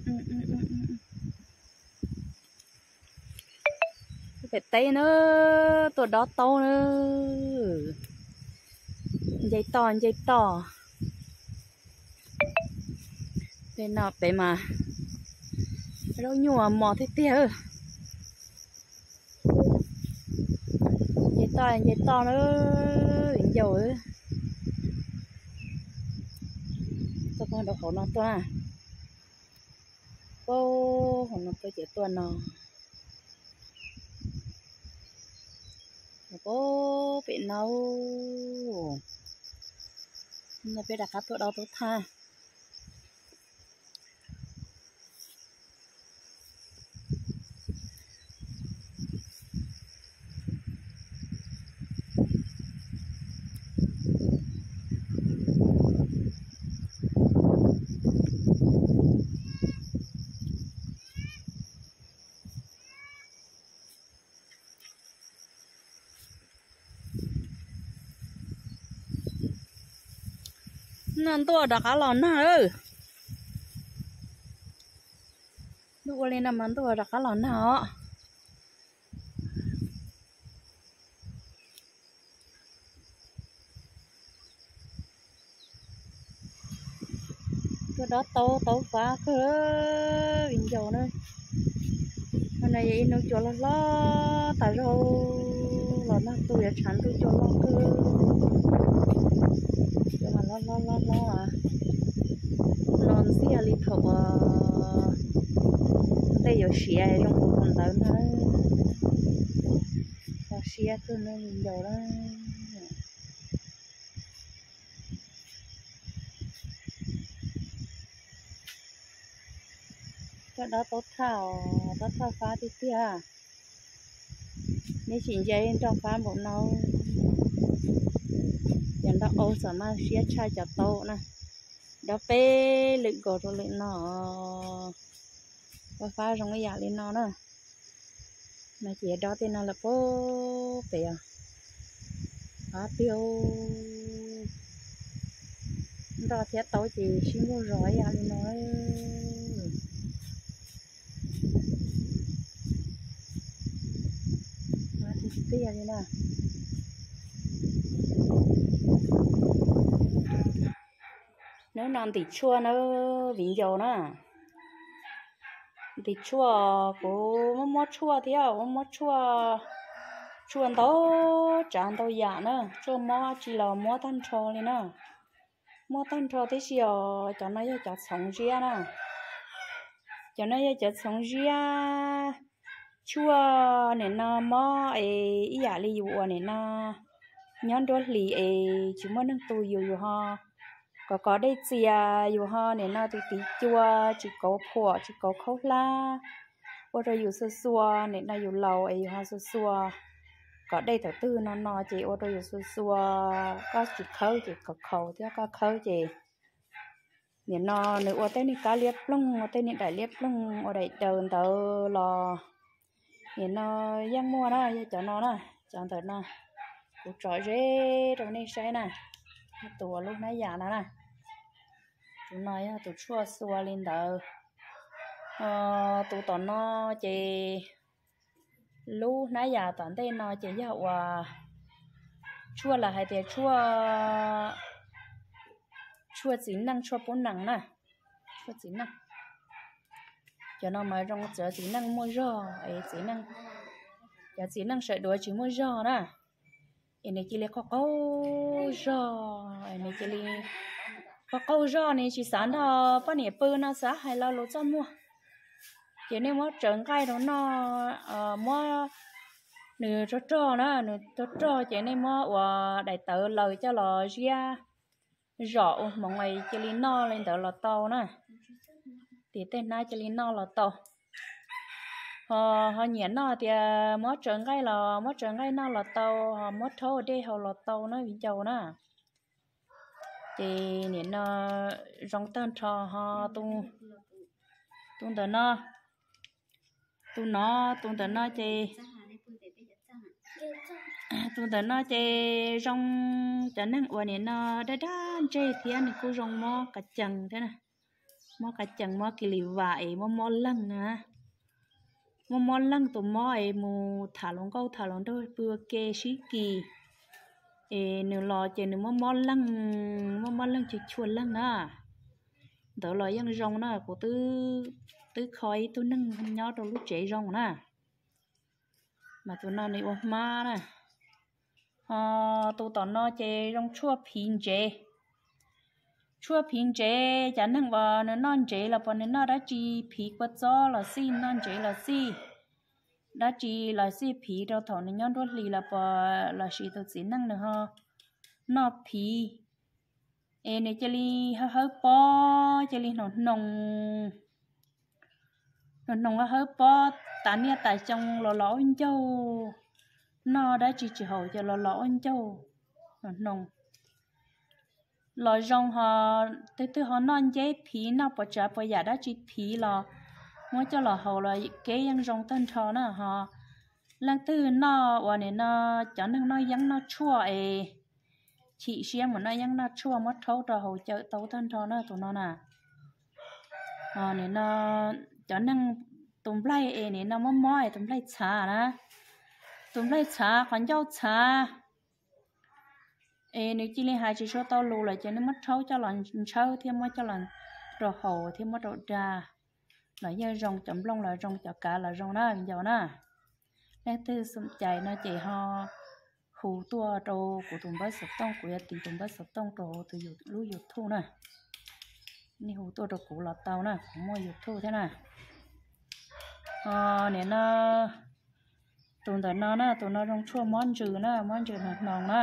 Pem teb na, tuaj dob taub na. Nce toj nce toj. Pem no pem mas zaub nyuj mos tiag tiag. Nce toj nce toj na, viv ncaus. Tuaj pog rau hauv no tuaj. Pab hauv no tuaj ces tuaj no. Pab pem no. No peb rov qab tuaj dob taub thaj. No ntuj rov qab los nag lawm. Ntuj ua li no mas ntuj rov qab los nag os. Tuaj dob taub, taub fab kawg, viv ncaus na. Hnub no yog ib hnub cua loj hlob tas zog, los nag tu yuav tshav ntuj cua loj kawg. Cua mas loj hlob hlob hlob, los ntxiag li thaum uas tej yuav siav zoo li thaum ntawd na. Los siab kawg na, viv ncaus na. Cov dob taub thaj, taub thaj fab tiag tiag. Neb tsis ntsia nroj fab npaum no. Cov nroj aub xam maj siab tshaj cov taub na. Dob peb lwm nkaus rau lwm no. Dob fab zoo ib yam li no na. No ces dob tej no lawm pem os. Fab tiag. Nroj thiab taub ces sib npuj zog ib yam li no. Tiag li na. Hnub no ntim tshuaj na, viv ncaus na. Ntim tshuaj, kuv muab muab tshuaj thiab, muab muab tshuaj, tshuaj ntau tsav ntau yam na, tshuaj mob tsi los muab tag nrho li na. Muab tag nrho tib si os, cov no yog cov txhoov ziab na. Cov no yog cov txhoov ziab, tshuaj nim no mob es ib yam li yus uas nim no nyob nruab hlis es tsis muaj neeg tu yus, yus ho kov kov dej txias, yus ho nim no tiv tiv cua, tsis kauv phuam tsis kauv khaub hlab, ua rau yus xua xua, nim no yus laus es yus ho xua xua, kom dej tawm twg no no ces ua rau yus xua xua, koj tsis khawb ces khaus khaus thiab, koj khawb ces nim no nws ua tej niag kab liab ploog, ua tej niag daim liab ploog, ua daim daws ntawd los nim no yeej muaj na, yog cov no na, cov ntawm no. Kuv tso ze rau nej saib na, tus uas lub hnab yas no na. Tus no yog tus tshuaj xua li ntawd. Tus tom no ces lub hnab yas tom ntej no ces yog uas tshuaj lawv hais tias tshuaj, tshuaj txiv neej, tshuaj pub nees na, tshuaj txiv neej. Cov no mas zoo cov txiv neej muaj zog es txiv neej, cov txiv neej sawv duav tsis muaj zog na, es nws cia li qaug qaug zog, nws cia li qaug qaug zog, nws tsis xav nrog poj niam pw no xav hais lo lus txaj muag. Ces nej muab tsaws nqaij rau noj, muab nws rog rog na, nws rog rog ces nej muab ua daim tawv laws coj los ziab zom ua hmoov cia li noj li ntawd los tau na. Tim tej hnab cia li noj los tau. Ho, ho nyiam noj tias muab tsaws nqaij los muab tsaws nqaij noj los tau, ho muab rhaub ua dej haus los tau na viv ncaus na. Ces nim no zoo tag nrho ho tus ntawm no, tus no, tus ntawm no ces, tus ntawm no ces zoo cov neeg uas nim no daj daj ntseg thiab nws kuj zoo mob qas cees thiab na. Mob qas cees mob kis lis vas es mob mob leeg na. Mob mob leeg tus mob es mus tham hluas nkauj tham hluas nraug pw ua ke sib kis, es nws los ces nws mob mob leeg, mob mob leeg chua chua leeg na. Ntawd los yeej zoo na, kuv twb kho ib tug neeg nyob rau lub tsev zoo na, mas tus no nws ua hmab na. Ho tus tom no ces zoo tshuaj phiv ntsev. Tshuaj phiv ntsev, cov neeg uas nws noj ntsev los puas nws noj dab tsi phiv kua txob los xij, noj ntsev los xij, dab tsi los xij phiv rau thaum nws nyob nruab hlis los puas lossis tus txiv neej nws ho noj phiv, es nws cia li hawb hawb pob, cia li hnoos hnoos, hnoos hnoos hawb hawb pob tas niaj tas xyoo los los ua ncaug, noj dab tsi tsis haum ces los los ua ncaug, hnoos hnoos. Los zoo ho, twg twg ho noj nceb phiv, noj puas tsav puas yam dab tsi phiv los muab coj los haus los kev yeej zoo tag nrho na ho. Leej twg noj uas nim no cov neeg noj yeeb noj tshuaj es chim siab mus noj yeeb noj tshuaj muab rhaub rau haus cawm tau tag nrho na tus no na. Ho nim no cov neeg, tus nplaig es nim no mob mob es tus nplaig txhav na, tus nplaig txhav, qhov ncauj txhav, es nws cia li hais tsis tshua tau lus lawm ces nws muab rhaub coj los ntshawb thiab muab coj los rau haus thiab muab rau da los yeej zoo, cov nplooj los zoo, cov kav los zoo na viv ncaus na. Leej twg xom cais no ces ho hu tuaj rau kuv tus npawb xov tooj, kuv yuav tis tus npawb xov tooj rau tus lub YouTube na. Nej hu tuaj rau kuv los tau na, kuv muaj YouTube thiab na. Ho nim no tus ntawm no na, tus no zoo tshuaj mob ntsws na, mob ntsws hnoos hnoos na.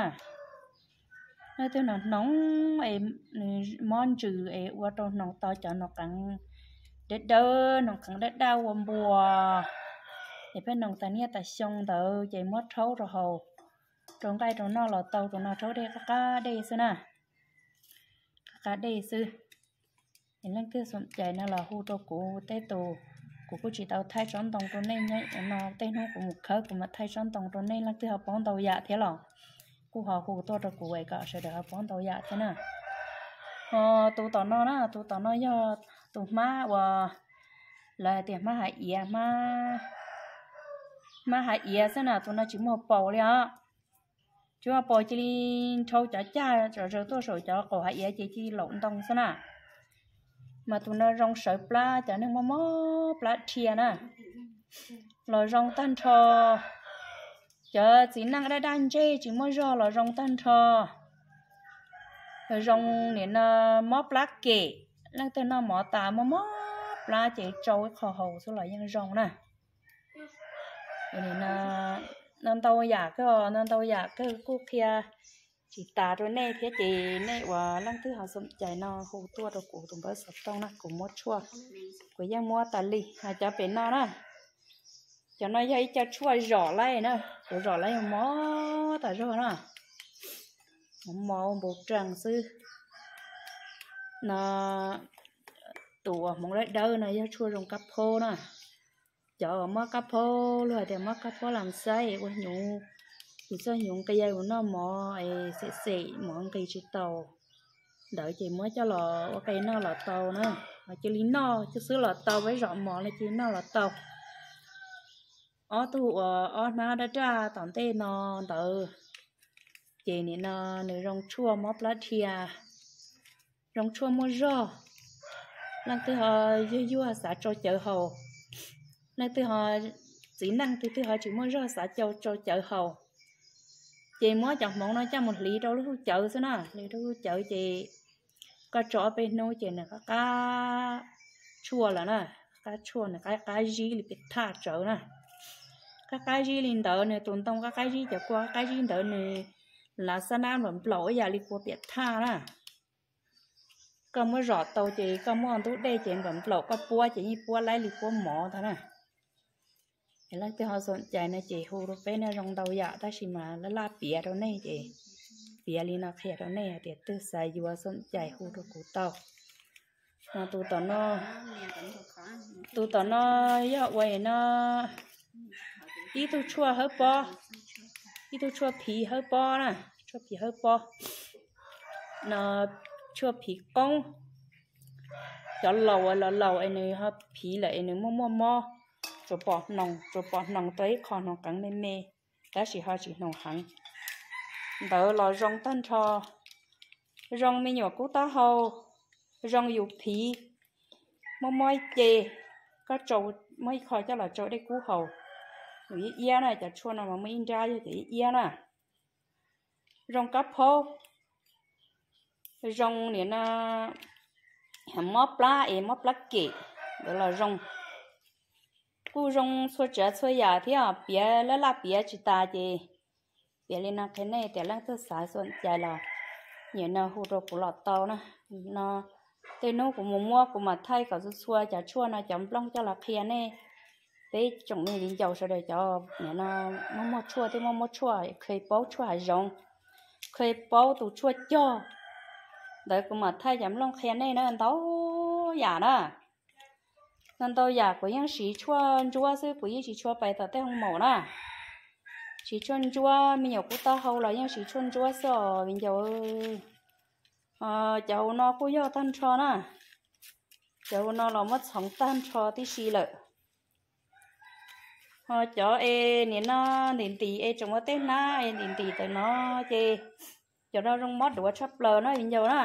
Leej twg hnoos hnoos es nws mob ntsws es ua rau hnoos tau cov hnoos qeev dawb dawb, hnoos qeev daj daj ua npua, es pheej hnoos tas niaj tas xyoo ntawd ces muab rhaub rau haus, rau nqaij rau noj los tau, tus no rhaub dej qab qab dej xwb na, qab qab dej xwb. Es leej twg xom cais no los hu rau kuv tej tus, kuv kuj tsis tau thaij tsob ntoo rau nej no, tej hnub kuv mus khawb kuv mam thaij tsob ntoo rau nej, leej twg ho paub ntau yam thiab los kuj ho hu tuaj rau kuv es kom sawv daws ho paub ntau yam thiab na. Ho tus tom no na, tus tom no yog tus hmab uas lawv hais tias hmab hav iav, hmab hav iav xwb na, tus no tsis muaj paus li os. Tsis muaj paus, cia li nrhau cov caj zom zaws tuaj saum cov qaum hav iav ces cia li laum ntoo xwb na. Mas tus no zoo sawv plab cov neeg mob mob plab dhia na, los zoo tag nrho. Cov txiv neej daj daj ntseg tsis muaj zog los zoo tag nrho. Los zoo nim no mob plab kem, leej twg noj mov tas mob mob plab ces tsau ib qho haus xwb los yeej zoo na. Nim no ntau yam kawg, ntau yam kawg kuj qhia tsis tas rau nej thiab ces nej uas leej twg ho xom cais no hu tuaj rau kuv tus npawb xov tooj na, kuv muab tshuaj, kuv yeej muab tas li. Hais cov pem no na, cov no yog ib co tshuaj zom laij na, kuv zom laij mob tas zog na, mos npau rees xwb no. Tus uas hmoov dawb dawb no yog tshuaj zoo kab phaub na. Cov uas mob kab phaub, luag hais tias mob kab phaub lam xaib ua hnyuv, yus txoj hnyuv nqis yus noj mov es xem xem mov nqis tsis tau ntawd ces muab coj los ua qe noj los tau na. Mas cia li noj xwb los tau, peb zom mov no cia li noj los tau. Ob tug uas ob hnab daj daj tom ntej no ntawd, ces nim no nws zoo tshuaj mob plab dhia, zoo tshuaj muaj zog. Leej twg ho yuag yuag xav tsau cawv haus, leej twg ho, txiv neej twg twg ho tsis muaj zog xav tsau cawv haus, ces muab cov hmoov no coj mus hliv rau lub hwj cawv xwb na, hliv rau lub hwj cawv ces koj tso ob peb hnub ces nws qab qab tshuaj lawm na, qab tshuaj nws qab qab zib li pem thaj tsawv na, qab qab zib li ntawd, nws tus ntoo qab qab zib, cov kua qab qab zib ntawd nws lav xab nab nplaum nplaum ib yam li kua piam thaj na. Koj muab zom tau ces koj muab ntub dej ces nplaum nplaum, koj puab ces yeej puab laib li puab mov ntag na. Es leej twg ho xom cais no ces hu rau peb no, zoo ntau yam tab sis mas laj laj piav rau nej ces piav li no qhia rau nej hais tias twg xav yuav xom cais hu rau kuv tau. Tus tom no, tus tom no yog ua no ib tug tshuaj hawb pob, ib tug tshuaj phiv hawb pob na, tshuaj phiv hawb pob no, tshuaj phiv qoob. cov laus los laus es nws ho phiv lawm es nws muaj muaj mob, tsuas pom hnoos, tsuas pom hnoos tau ib qho hnoos qeev me me, tab sis ho tsis hnoos heev. Ntawd los zoo tag nrho, zoo me nyuam kub taub hau, zoo yus phiv, muaj mob ib ce, koj tsau, muaj ib qho coj los tsau dej kub haus, yus ib iab na, cov tshuaj no mas muaj ib nrab yog cov ib iab na. Zoo kab phaub, zoo nim no mob plab es mob plab kem, ntawd los zoo. Kuj zoo txhua tsav txhua yam thiab, piav laj laj piav tsis tas ces piav li no qhia nej tias leej twg xav xom cai los nim no hu rau kuv los tau na. No tej hnub kuv mus muab kuv mam thaij kom txhua txhua cov tshuaj no cov nplooj coj los qhia nej. Peb tsoom me viv ncaus sawv daws cov nim no muaj muaj tshuaj thiab muaj muaj tshuaj, kheev paub tshuaj hav zoov, kheev paub tus tshuaj cog, ntawd kuv mam thaij cov nplooj qhia nej na. Ntau yam na, no ntau yam kuv yeej siv tshuaj ntsuab xwb, kuv yeej tsis tshua pais tom tej hoo maum na. Siv tshuaj ntsuab, me nyuam kub taub hau los yeej siv tshuaj ntsuab xwb os viv ncaus. Cov hauv no kuj yog tag nrho na, cov hauv no los muab txhoov tag nrho tib si lawm. Ho cov es nim no ntim ntim es tseem ua tej hnab es ntim ntim tawm no ces cov no zoo mob duav tshaj plaws na viv ncaus na.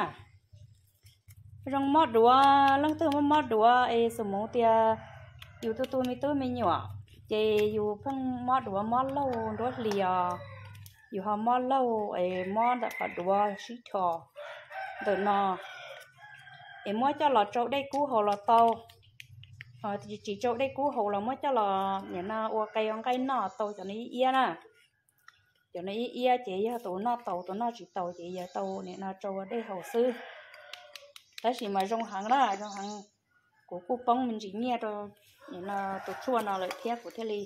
Zoo mob duav, leej twg muaj mob duav es xus mus tias yus tu tu me tub me nyuam ces yus pheej mob duav mob laug nruab hlis os, yus ho mob laug es mob ntawm qhov duav sib chos ntawm no es muab coj los tsau dej kub haus los tau. Tsis tsau dej kub haus los muab coj los nim no ua qe ua nqaij noj tau cov no ib iab na. Cov no ib iab ces yog tus noj tau, tus noj tsis tau ces yog tau nim no tsau ua dej haus xwb. Tab sis mas zoo heev na, zoo heev. Kuv kuj poob me ntsis nyiaj rau nim no tus tshuaj no lawm thiab kuv thiaj li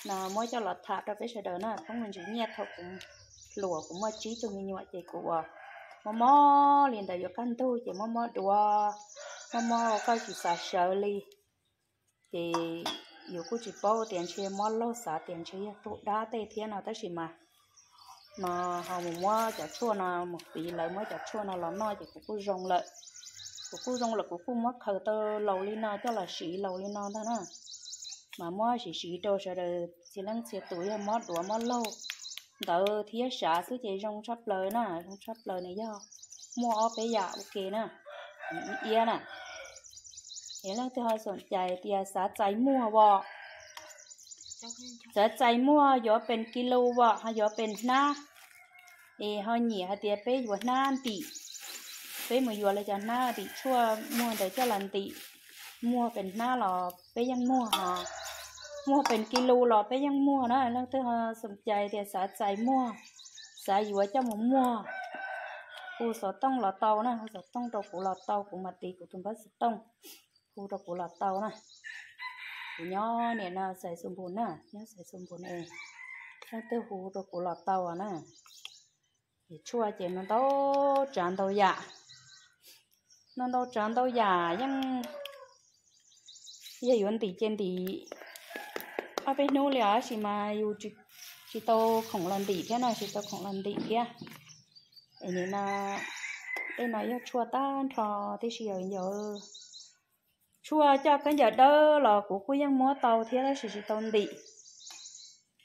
no muab coj los tham rau peb sawv daws na. Poob me ntsis nyiaj thaum kuv hluas kuv muaj tsib tug me nyuam ces kuv ua mob mob li ntawd yuav kaj ntug ces mob mob duav, mob mob ua koj tsis xav sawv li. Ces yus kuj tsis paub tias ntshe mob laug, xav tias ntshe yog raug dab tej thiab no tab sis mas no ho mus muab cov tshuaj no mus piv lawv muab cov tshuaj no los noj ces kuv kuj zoo lawm. Kuv kuj zoo lawm, kuv kuj muab khaws tau laus li no coj los siv laus li no ntag na. Mas muab siv siv rau sawv daws txhia leej txhia tus yog mob duav mob laug ntawd thiab sav xwb ces zoo tshaj plaws na, zoo tshaj plaws nws yog muaj ob peb yam ua ke na, ib iab na. Es leej twg ho xoom cais tias xav txais muag os, xav txais muag yuav pes kis lus os ho yuav pes hnab, es ho nyiam hais tias peb yuav hnab ntim, peb mus yuav lawv cov hnab ntim tshuaj muag ntawd coj los ntim muag pes hnab los peb yeej muag os, muag pes kis lus los peb yeej muag na. Leej twg ho xoom cais tias xav txais muag, xav yuav coj mus muag, hu xov tooj los tau na, hu xov tooj rau kuv los tau, kuv mam tiv kuv tus npawb xov tooj, hu rau kuv los tau na. Kuv nyob nim no Xais Xus Npus na, nyob Xais Xus Npus ne, leej twg hu rau kuv los tau na. Ces tshuaj ces no ntau tsav ntau yam, no ntau tsav ntau yam yeej yog yuav ntim ces ntim ob peb hnub li os tab sis mas yus tsis tau khoom los ntim thiab no, tsis tau khoom los ntim thiab. Es nim no tej no yog tshuaj tag nrho tib si os yog. Tshuaj coj khaub ncaws dawb los kuv kuj yeej muab tau thiab tab sis tsis tau ntim.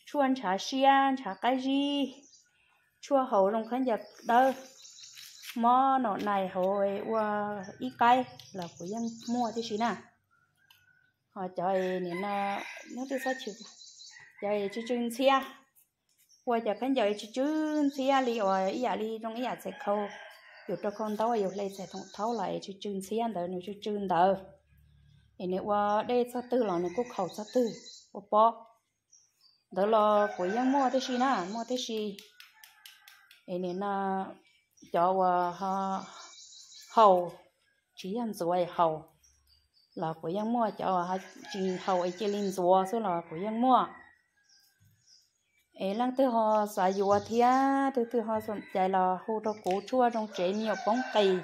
Tshuaj ntshav siab ntshav qab zib, tshuaj haus zoo khaub ncaws dawb, mob num nais hauv ua ib qaib los kuv yeej muaj tib si na. Ho cov nim no, nyob twb txhob chwv, cov tsw tsw ntxhiab, ua cov khaub ncaws tsw tsw ntxhiab li uas ib yam li zoo ib yam txhais khau, yus rau khau ntaub yus hle txhais thoom thaub los es tsw tsw ntxhiab ntawd nws tsw tsw ntawd, es nws ua dej txog twg los nws kuj khaus txog twg ua pob. Ntawd los kuv yeej muaj tib si na, muaj tib si. Es nim no cov uas haus, tsis yog ntxuav es haus los kuv yeej muaj, cov uas tsis haus es cia li ntxuav xwb los kuv yeej muaj. Es leej twg ho xav yuav thiab twg twg ho xoom cais los hu rau kuv, tshuaj zoo tsev me nyuam poob qis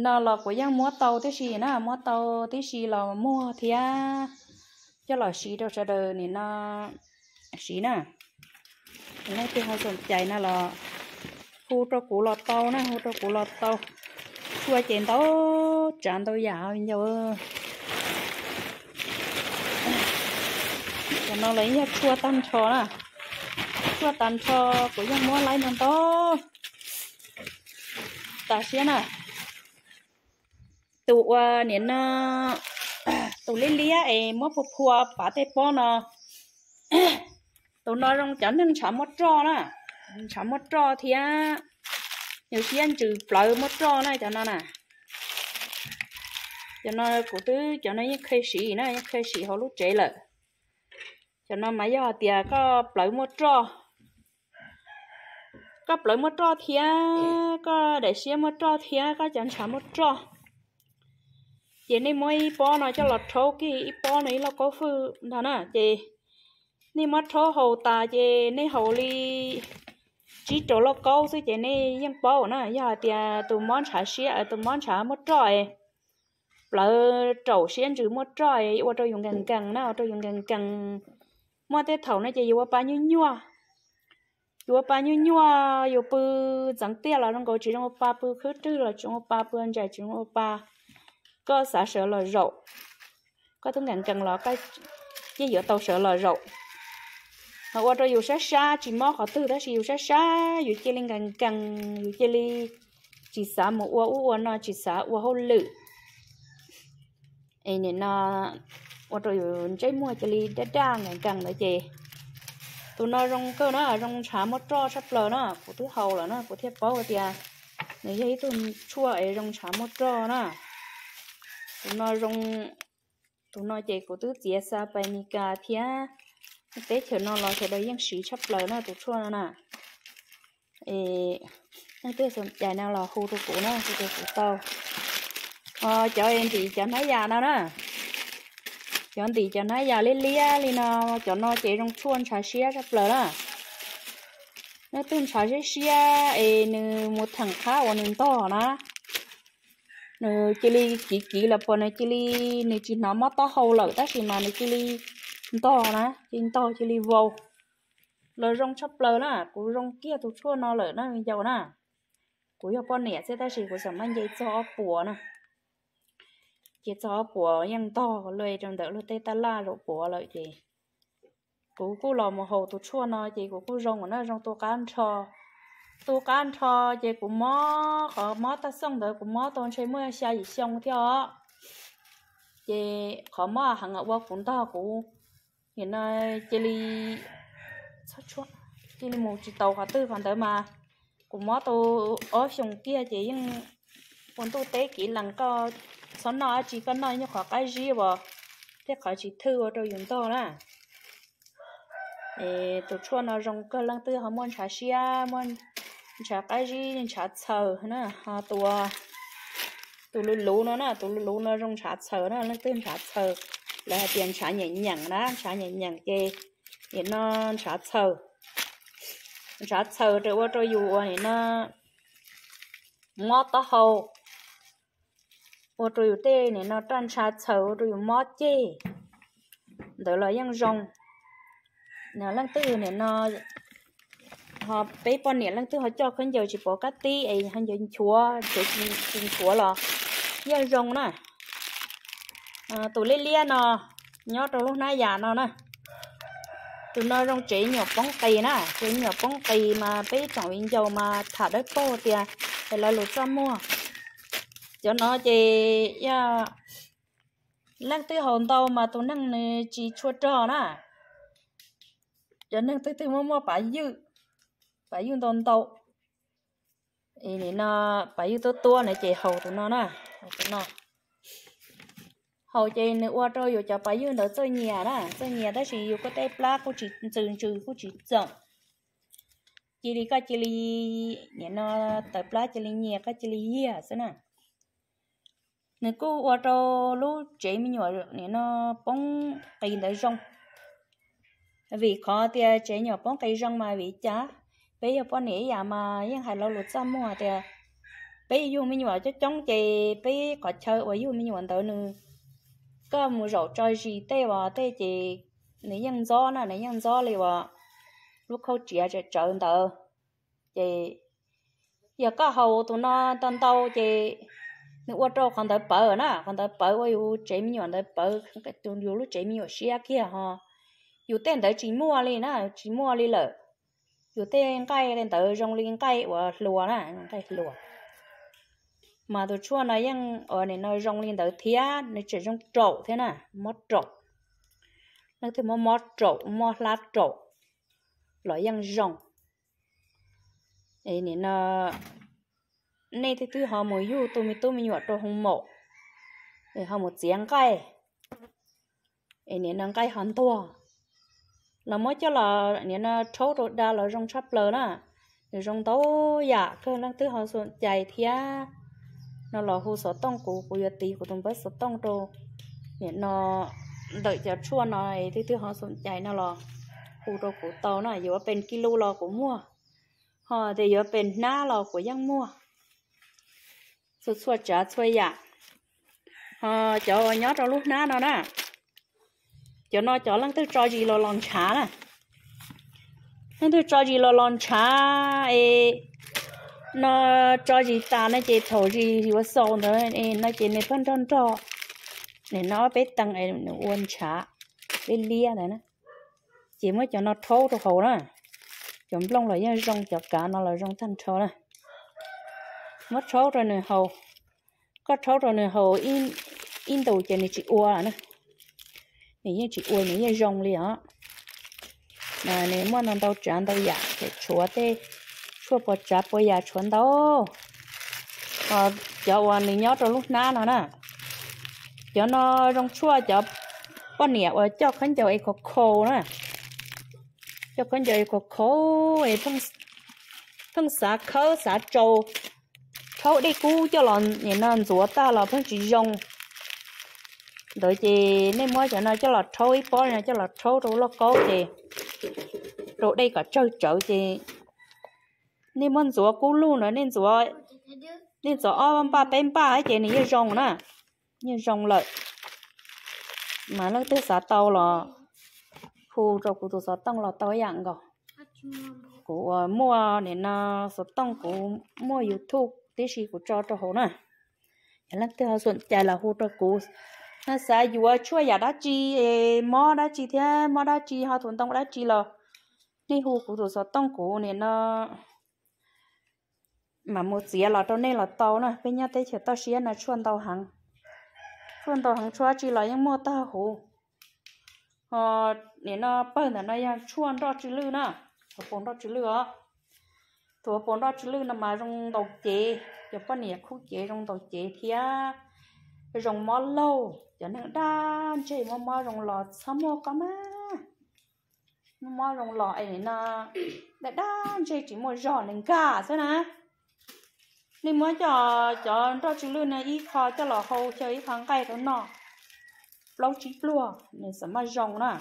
no los kuv yeej muab tau tib si na, muab tau tib si los muag thiab coj los siv rau sawv daws nim no siv na. Leej twg ho xoom cais no los hu rau kuv los tau na, hu rau kuv los tau. Tshuaj ces ntau tsav ntau yam os viv ncaus. Cov no los yog tshuaj tag nrho na. Tshuaj tag nrho, kuv yeej muab laib no ntau tas siab na. Tus uas nim no tus liab liab es muab phua phua pav tej pob no, tus no zoo cov neeg ntshav muab roj na, ntshav muab roj thiab, nws siab ntsws plawv muab roj na cov no na. Cov no kuv twb, cov no yeej kheev siv na, yeej kheev siv hauv lub tsev lawm. Cov no mas yog hais tias koj plawv muab roj, koj plawv muab roj thiab koj daim siab muab roj thiab koj cov ntshav muab roj, ces nej muab ib pob no coj los rhaub kiag ib pob no ib lauj kaub fwj ntag na, ces nej muab rhaub haus tas ces nej haus li tsib rau lauj kaub xwb ces nej yeej paub na. Yog hais tias tus mob ntshav siab, tus mob ntshav muab roj, plawv raum siab ntsws muab roj, ua rau yus nkees nkees na, ua rau yus nkees nkees. Muaj tej thaum no ces yus ua pa nyuaj nyuaj, yus ua pa nyuaj nyuaj, yus pw ntxeev tiaj los zoo nkaus tsis zoo ua pa, pw khwb rwg los tsis zoo ua pa, pw ntsais tsis zoo ua pa. Koj xav sawv los zaum, koj twb nkees nkees los koj yeej yuav tau sawv los zaum. Ho ua rau yus sab sab, tsis mob qhov twg tab sis yus sab sab, yus cia li nkees nkees, yus cia li tsis xav mus ua ub ua no, tsis xav ua hauj lwm. Es nim no ua rau yus ntsej muag cia li daj daj nkees nkees ntawd ces tus no zoo kawg na, zoo ntshav muab roj tshaj plaws na. Kuv twb haus lawm na kuv thiaj paub tias nws yog ib tug tshuaj es zoo ntshav muab roj na. Tus no zoo, tus no ces kuv twb txiav xa pais Meskas thiab teb chaws no los sawv daws yeej siv tshaj plaws na tus tshuaj no na. Es leej twg xom cai no los hu rau kuv na, hu rau kuv tau. Ho cov ntim cov hnab yas no na, cov ntim cov hnab yas liab liab li no, cov no ces zoo tshuaj ntshav siab tshaj plaws na. Leej twg ntshav siab siab es nws mus theem qhab uas nws ntog na, nws cia li kiv kiv los puas nws cia li, nws tsis hnov mob taub hau lawm tab sis mas nws cia li ntog na, cia li ntog cia li vau los zoo tshaj plaws na. Kuv zoo kiag tus tshuaj no lawm na viv ncaus na. Kuv yog poj niam xwb tab sis kuv xam maj nce txog ob puas na, nce txog ob puas yeej ntog luaj rau ntawm luag tej taj laj zaum puav lawm ces kuv kuj los mus haus tus tshuaj no ces kuv kuj zoo na, zoo tu qab nrho. Tu qab nrho ces kuv mob, qhov mob tag xooj ntawd kuv mob tau ntshe muaj xya yim xyoo thiab os. Ces qhov mob heev ua kuv ntog kuv, nim no cia li, cia li mus tsis tau qhov twg qhov ntawd mas kuv mob tau ob xyoos kiag ces yeej ua ntuj teb kiv lees koj txhob noj dab tsi, koj noj nyuag qhov qab zib uas thiab qhov tsis thwj ua rau yus ntog na. Es tus tshuaj no zoo kawg, leej twg ho muaj ntshav siab, muaj ntshav qab zib, ntshav txhaws na, ho tus, tus luv luv no na, tus luv luv no zoo ntshav txhaws na, leej twg ntshav txhaws, lawv hais tias ntshav nyeem nyeem na, ntshav nyeem nyeem ces nim no ntshav txhaws, ntshav txhaws rau ua rau yus uas nim no mob taub hau, ua rau yus tej nim no raj ntshav txhaws, ua rau yus mob ceg ntawd los yeej zoo. Leej twg nim no, ho peb poj niam leej twg ho coj khaub ncaws tsis pov kab tib es ho ncaws nchuav, nchuav tsis nchuav los yeej zoo na. Tus liab liab no nyob rau lub hnab yas no na. Tus no zoo tsev nyuam poob qis na, tsev nyuam poob qis mas peb tsoom viv ncaus mas tham dawb paug tias es lawv lus txaj muag. Cov no ces yog leej twg haus ntau mas tus neeg nws tsis tshua rog na. Cov neeg twg twg muaj muaj pav ywj, pav ywj ntau ntau, nim no pav ywj tuab tuab na ces haus tus no na, haus tus no. Haus ces nws ua rau yus cov pav ywj ntawd txawj nyias na, txawj nyias tab sis yus kuj tej plab kuj tsis ntsws ntsws kuj tsis txoom. Cia li koj cia li, nim no tawv plab cia li nyias koj cia li yiag xwb na. Nws kuj ua rau lub tsev me nyuam nim no poob qis ntawd zoo. Vim qhov tias tsev nyuam poob qis zoo mas vim cas? Peb yog poj niam ib yam mas yeej hais lo lus txaj muag tias peb yug me nyuam coob coob ces peb qhov chaw uas yug me nyuam ntawd nws, koj mus zaum tso zis tej uas tej ces nws yeej ntxob na, nws yeej ntxob li uas lub khauj tsiav tsawv tsawv ntawd. Ces yog koj haus tus no ntau ntau ces Nws ua rau qhov ntawd pawv na, qhov ntawd pawv ua yus tsev me nyuam ntawd pawv, yus lub tsev me nyuam siab kiag ho. Yus tej ntawd tsis muaj li na, tsis muaj li lawm. Yus tej nqaij li ntawd zoo li nqaij uas hluas na, nqaij hluas. Mas tus tshuaj no yeej ua nim no zoo li ntawd thiab nws tseem zoo raum thiab na, mob raum. Leej twg mob mob raum, mob hlab raum los yeej zoo. Nim no nej twb twb ho mus yug tus me tub me nyuam rau hoo maum, ho mus txiav nqaij, es nim no nqaij ho ntuag, los muab coj los nim no rhaub rau da los zoo tshaj plaws na. Nws zoo ntau yam kawg, leej twg ho xom cai thiab no los hu xov tooj kuv, kuv yuav tiv kuv tus npawb xov tooj rau. Nim no ntawm cov tshuaj no, leej twg ho xom cai no los hu rau kuv tau na, yuav pes kis lus los kuv muag, ho tias yuav pes hnab los kuv yeej muag. Txhua txhua tsav txhua yam. Ho cov uas nyob rau lub hnab no na, cov no cov leej twg tso zis los los ntshav na. Leej twg tso zis los los ntshav es no tso zis tas no ces thaum zis yuav xaus ntawd no ces nws pheej nrog nrog, nim no ob peb teev es nws ua ntshav liab liab ntawd na. Ces muab cov no rhaub rau haus na. Cov nplooj los yeej zoo, cov kav no los zoo tag nrho na. Muab rhaub rau nws haus, koj rhaub rau nws haus ib ntus ces nws tsis ua na. Nws yeej tsis ua, nws yeej zoo li os. Nws muaj ntau ntau tsav ntau yam, ces tshuav tej tshuaj puas tsav puas yam tshuav ntau. Cov uas nws nyob rau lub hnab no na, cov no zoo tshuaj cov poj niam uas coj khaub ncaws es khov khau na. Coj khaub ncaws es khov khau es pheej xav khawb xav tsau, rhaub dej kub coj los nim no ntxuav tag los pheej tsis zoo. Ntawd ces nej muab cov no coj los rhaub ib pob no coj los rhaub rau lauj kaub ces rau dej kom tsawg tsawv ces nej muab ntxuav kub lug na, nej ntxuav ob npaj peb npaj ces nws yeej zoo na, yeej zoo lawm. Mas leej twg xav tau los hu rau kuv tus xov tooj los tau ib yam nkaus. Kuv uas muaj nim no xov tooj, kuv muaj YouTube tib si kuv tso rau hauv na. Yog leej twg ho xom cai los hu rau kuv, ho xav yuav tshuaj yam dab tsi, mob dab tsi thiab mob dab tsi ho tus ntoo dab tsi los nej hu kuv tus xov tooj, kuv nim no mam mus txiav los rau nej los tau na. Peb nyob teb chaws toj siab no tshuaj ntau heev, tshuaj ntau heev, tshuaj dab tsi los yeej muaj tag huv. Ho nim no pawg ntawm no yog tshuaj nroj tsw lwj na, tus puas nroj tsw lwj os. Tus puas nroj tsw lwj no mas zoo ntaus cev, cov poj niam khub cev zoo ntaus cev thiab zoo mob laug, cov neeg daj ntseg mob mob zoo los txhob muaj koj mas. Mob mob zoo los es nim no daj daj ntseg tsis muaj zog, nws nkag xwb na. Nej muab cov nroj tsw lwj no ib qho coj los hau xyaw ib qho nqaij rau noj plaub tsib pluag nws xam maj zoo na.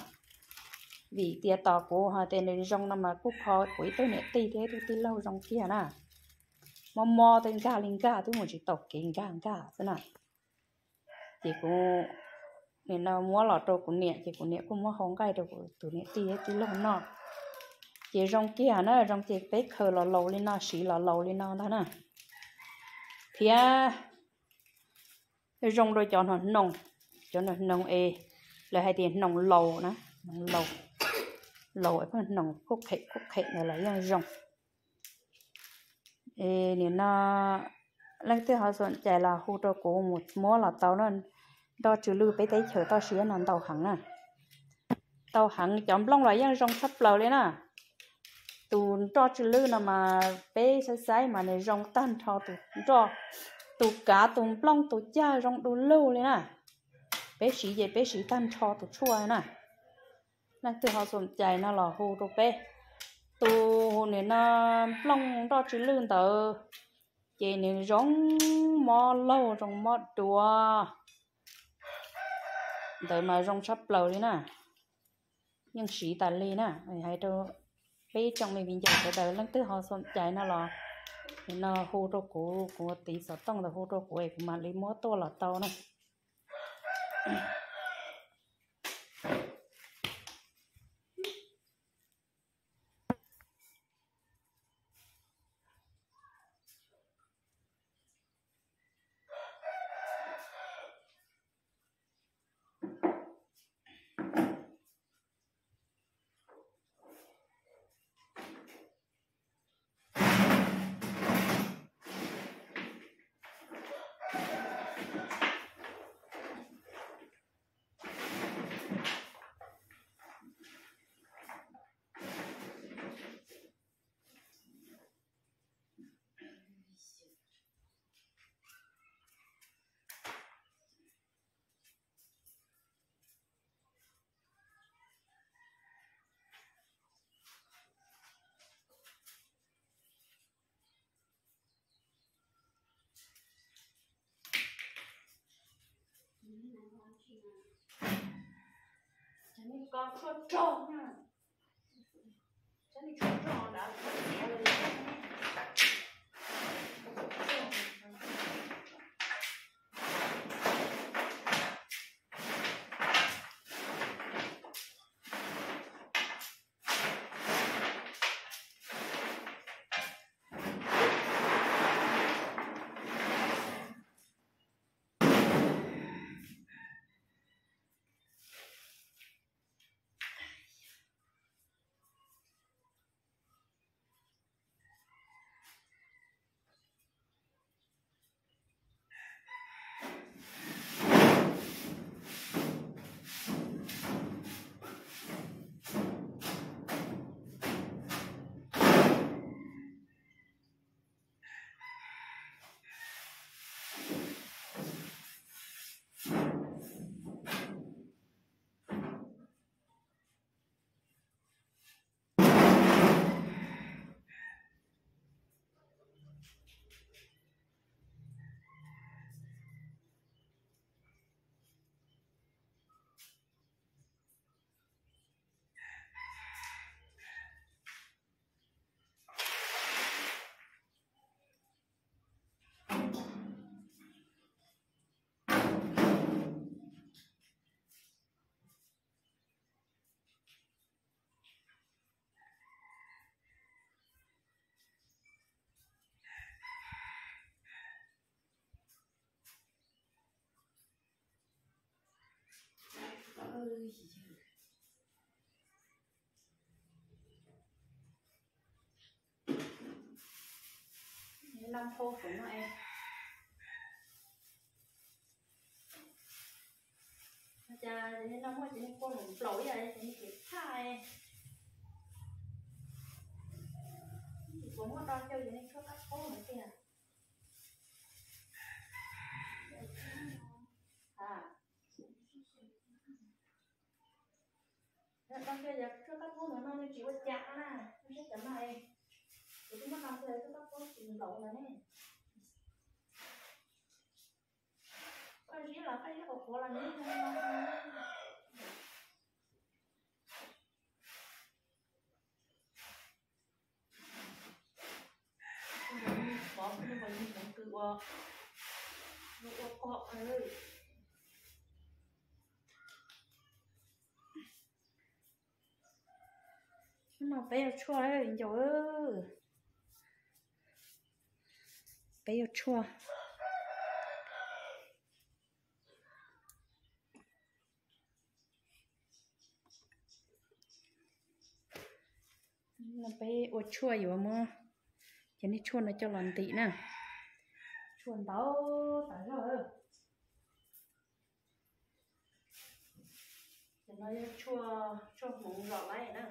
Vim tias tos kuv hais tias nws zoo no mas kuj kho kuv ib tug niam tij thiab ib tug tij laug zoo kiag na. Mob mob twb nkag li nkag, twb mus tsis taus kev nkag nkag xwb na. Ces kuv nim no muab los rau kuv niam, ces kuv niam kuj muab hau nqaij rau kuv tus niam tij thiab tij laug noj. Ces zoo kiag na, zoo ces peb khaws los laus li no, siv los laus li no ntag na. Thiab zoo rau cov hnoos, cov hnoos es lawv hais tias hnoos laus na, hnoos laus, laus pheej hnoos kuj qhem kuj qhem ntawd los yeej zoo. Nim no leej twg ho xom cai los hu rau kuv mus muab los tau na. Nroj tsw lwj peb teb chaws toj siab no ntau heev na. Ntau heev, cov nplooj los yeej zoo tshaj plaws li na. Tus nroj tsw lwj no mas peb saib saib mas nws zoo tag nrho tus nroj, tus kav, tus nplooj, tus cag zoo du lug li na. Peb siv ces peb siv tag nrho tus tshuaj na. Leej twg ho xom cai no los hu rau peb. Tus nim no nplooj nroj tsw lwj ntawd ces nws zoo mob laug zoo mob duav ntawd mas zoo tshaj plaws li na. Yeej siv tas li na. Hais rau peb tsoom me viv ncaus sawv daws leej twg ho xom cai no los nim no hu rau kuv, kuv tiv xov tooj ntawd hu rau kuv es kuv mam li muab tuaj los tau na. Koj tshuaj rog na. Tshuaj rog ntawd. Noj phau feem no es, cas nej noj muaj ces nej kua nplaum nplaum ib yam ces nej tsis tshaj. Kuv muab do xyaw ces nej tshuaj kab phaub no tiag. Do xyaw yog tshuaj kab phaub no no nej tsis ua cas na, nej saib cov no es, kuv twb muab do xyaw tshuaj kab phaub tsis nplaum lawm ne. Koj ziab los koj ziab qhuav qhuav los nws yeej zoo no. Xov xov yug hmoov kws ua, ua kom. Hnub no peb ua tshuaj ncaus, peb ua tshuaj. No peb ua tshuaj yuav muab cov niag tshuaj no coj los ntim na. Tshuaj ntau tas zog. Cov no yog tshuaj, tshuaj hmoov zom laib na.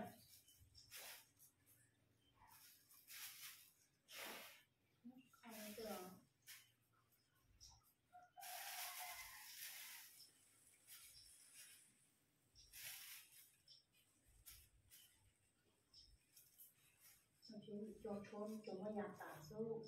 Cov tshuaj cov muaj yas tas xwb.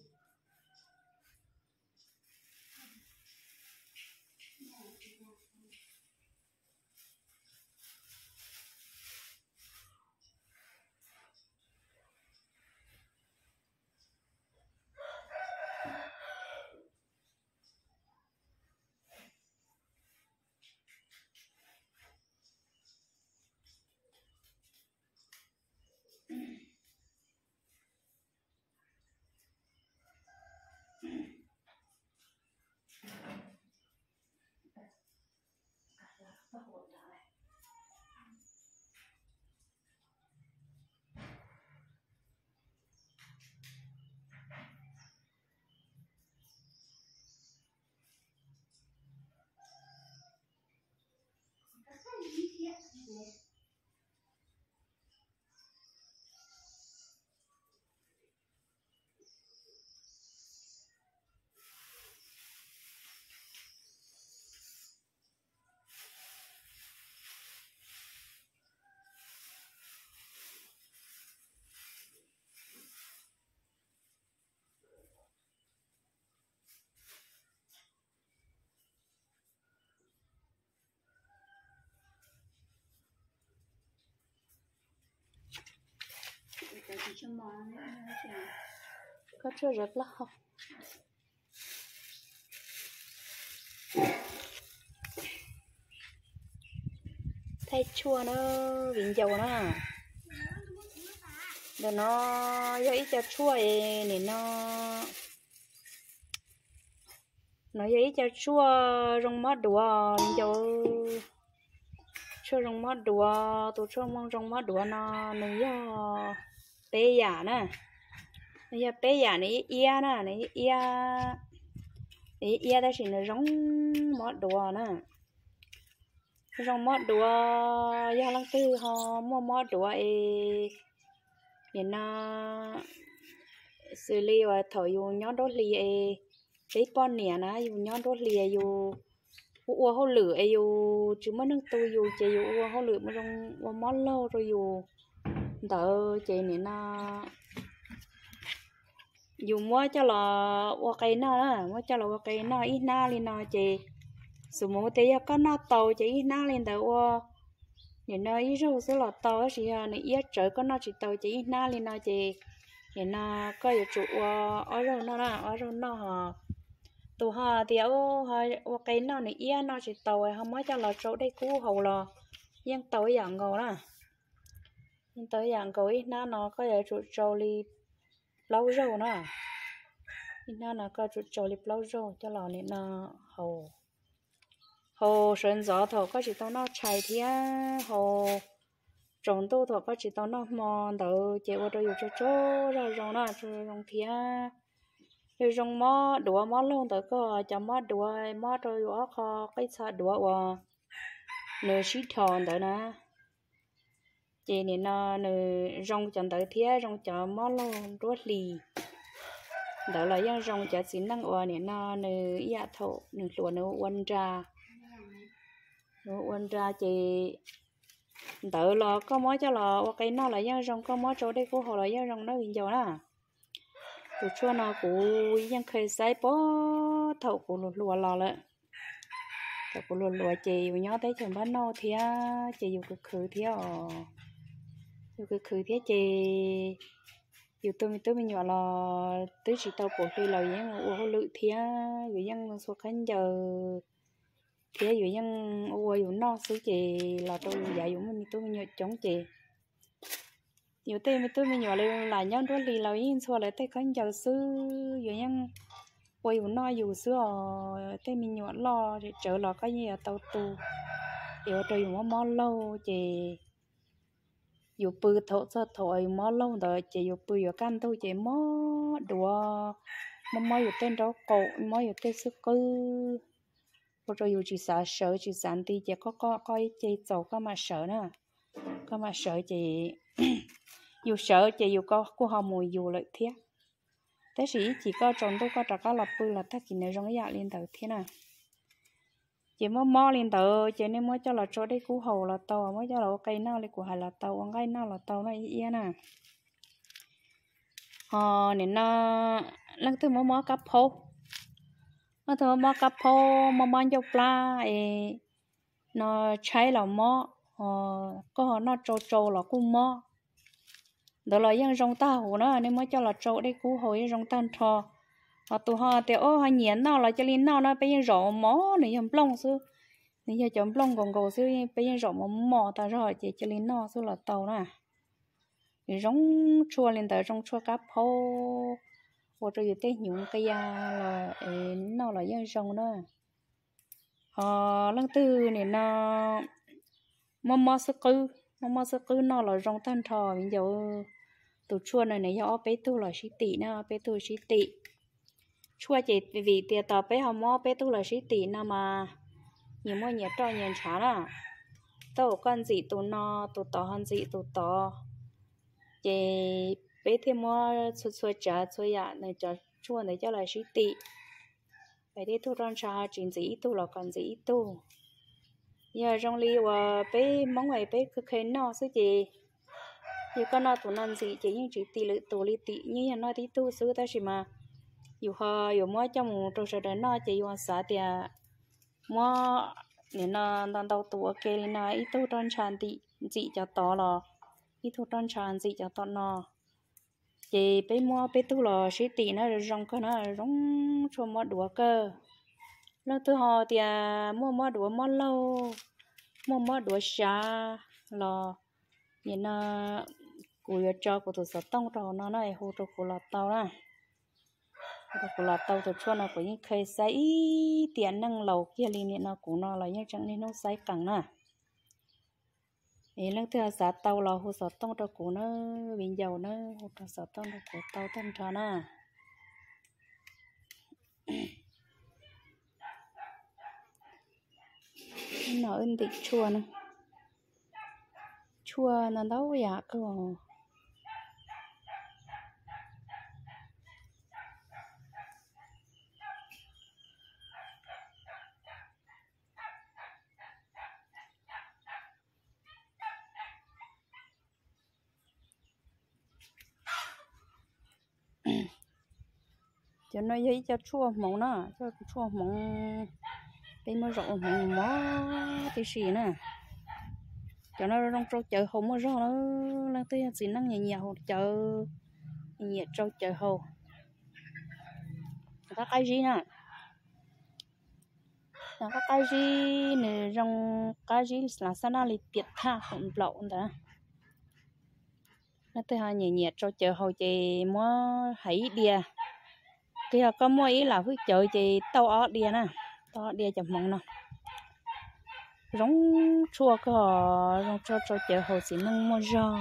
Koj tshuaj zov plaub hau. Thaij tshuaj na, viv ncaus na. Ntawm no yog ib co tshuaj es nim no, no yog ib co tshuaj zoo mob duav viv ncaus. Tshuaj zoo mob duav, tus tshuaj zoo mob duav no nws yog peb yam na. Nws yog peb yam, nws iab iab na, nws iab iab, nws iab iab tab sis nws zoo mob duav na. Zoo mob duav, yog leej twg ho muaj mob duav es nim no xws li uas thaum yus nyob nruab hlis es peb poj niam na, yus nyob nruab hlis yus ua ua hauj lwm es yus tsis muaj neeg tu yus ces yus ua hauj lwm mus zoo ua mob laug rau yus ntawd ces nim no yus muab coj los ua qe noj na, muab coj los ua qe noj ib hnab li no ces xus mus tias yog koj noj tau ces ib hnab li ntawd ua nim no ib zaug xwb los tau, tab sis yog nws iab tsawv koj noj tsis tau ces ib hnab li no ces nim no koj yuav tsum ua ob zaug noj na, ob zaug noj os. Tus ho tias ua qe noj nws iab noj tsis tau ho muab coj los tsau dej kub haus los yeej tau ib yam nkaus na. Yeej tau ib yam nkaus, ib hnab no koj yuav tsum tsau li plaub zaug na. Ib hnab no koj tsum tsau li plaub zaug coj los nim no haus sawv ntxov thaum koj tsis tau noj tshais thiab haus tsaus ntuj thaum koj tsis tau noj hmo ntawd ces ua rau yus tsaug tsaug zog zoo na, tsaug zoo thiab. Yus zoo mob duav mob laug ntawd, koj cov mob duav mob rau yus ob qho qij txha duav uas nws sib dhos ntawd na, ces nim no nws zoo cov ntawd thiab zoo cov mob laug nruab hlis ntawd los yeej zoo, cov txiv neej uas nim no nws ib yam thaum nws hluas nws ua nra, nws ua nra ces ntawd los koj muab coj los ua qe noj los yeej zoo, koj muab tsau dej kub haus los yeej zoo na viv ncaus na. Tus tshuaj no kuv yeej kheev xaiv puag thaum kuv hluas hluas los lawm. Thaum kuv hluas hluas ces yus nyob teb chaws npab noj thiab ces yus khwv khwv thiab os. Yus khwv khwv thiab ces yus tus me tub me nyuam los twb tsis tau pum hli los yus yeej ua hauj lwm thiab yus yeej txhua khaub ncaws thiab yus yeej ua yus noj xwb ces los rau yus yav yus muaj me tub me nyuam coob ces yus tej me tub me nyuam lam nyob nruab hlis los yeej ntxhua lawv tej khaub ncaws xwb, yus yeej ua yus noj yus xwb os. Tej me nyuam loj tsawv los koj yeej yuav tau tu, es ua rau yus mob mob laug ces yus pw thaum txog thaum yus mob laug ntawd ces yus pw yuav kaj ntug ces mob duav, mob mob yus tej nraub qaum, mob yus tej xub qwb, ua rau yus tsis xav sawv tsis xav nti ces qoj qoj qoj ib ce txaus koj mam sawv na. Koj mam sawv ces yus sawv ces yus kuj ho mus yus lawm thiab. Tab sis ib chim koj tsaus ntuj koj rov qab los pw los tag kis nws zoo ib yam li ntawd thiab na. Ces mob mob li ntawd ces nej muab coj los tsau dej kub haus los tau, muab coj los ua qe noj li kuv hais los tau, ua nqaij noj los tau no ib iab na. Ho nim no leej twg mob mob kab phaub, leej twg mob mob kab phaub, mob mob ncauj plab es no tshaib los mob, koj ho noj tsau tsau los kuj mob. Ntawd los yeej zoo tag huv na, nej muab coj los tsau dej kub haus yeej zoo tag nrho. Ho tus ho tias o ho nyiam noj los cia li noj no, peb yeej zom mos, nws yog nplooj xwb, nws yog cov nplooj nkaus nkaus xwb, peb yeej zom mos mos tas zog ces cia li noj xwb los tau na. Nws zoo tshuaj li ntawd, zoo tshuaj kab phaub, ua rau yus tej hnyuv nqia los es noj los yeej zoo na. Ho leej twg nim no mob mob xub qwb, mob mob xub qwb noj los zoo tag nrho viv ncaus. Tus tshuaj no nws yog ob peb tug los sib tim na, ob peb tug sib tim. Tshuaj ces vim tias tos peb ho muab ob peb tug los sib tim no mas nyias muaj nyias roj nyias ntshav na. Thaum koj ntxim tus no, tus tod ho ntxim tus tod, ces peb thiaj muab txhua txhua tsav txhua yam nws cov tshuaj ntawd coj los sib tim. Peb tej tug roj ntsha ho tsis ntxim ib tug los kom ntxim ib tug. Yog zoo li uas peb Hmoob es peb kheev noj xwb ces yog koj noj tus no ntxim ces yeej tsis tim lwm tus li, tim yeej yog noj tib tug xwb, tab sis mas yus ho yuav muab coj mus rau sawv daws noj ces yus xav tias muab nim no ntau ntau tus ua ke li no, ib tug roj ntsha ntxim cov tod los ib tug roj ntsha ntxim cov tom no. Ces peb muab peb tug los sib tim na, zoo kawg na, zoo tshuaj mob duav kawg. Leej twg ho tias muaj mob duav mob laug, muaj mob duav sav los nim no kuv yuav tso kuv tus xov tooj rau hauv no na, hu rau kuv los tau na. Hu rau kuv los tau tus tshuaj no, kuv yeej kheev xaiv ib tiam neej laus kiag li, nim no kuv no los yeej tseem niaj hnub xaiv qees na. Es leej twg xav tau los hu xov tooj rau kuv na, viv ncaus na, hu rau xov tooj rau kuv tau tag nrho na. No wb ntim tshuaj na, tshuaj ntau ntau yam kawg. Cov no yog ib co tshuaj hmoov na, cov tshuaj hmoov, peb muab zom ua hmoov mos tib si na. Cov no zoo rau cawv haus muaj zog na, leej twg yog txiv neej nyiam nyiam haus cawv, nyiam rau cawv haus. Qab qab zib na, qab qab zib nws zoo, qab zib las xab naj li tiam thaj qaum nplaum ntawd. Leej twg ho nyiam nyiam rau cawv haus ces muab hais ib diav, twb yog koj muaj ib lam hwj cawv ces tau ob diav na, tau ob diav cov hmoov no. Zoo tshuaj kawg, zoo tshuaj rau cawv haus txiv neej muaj zog,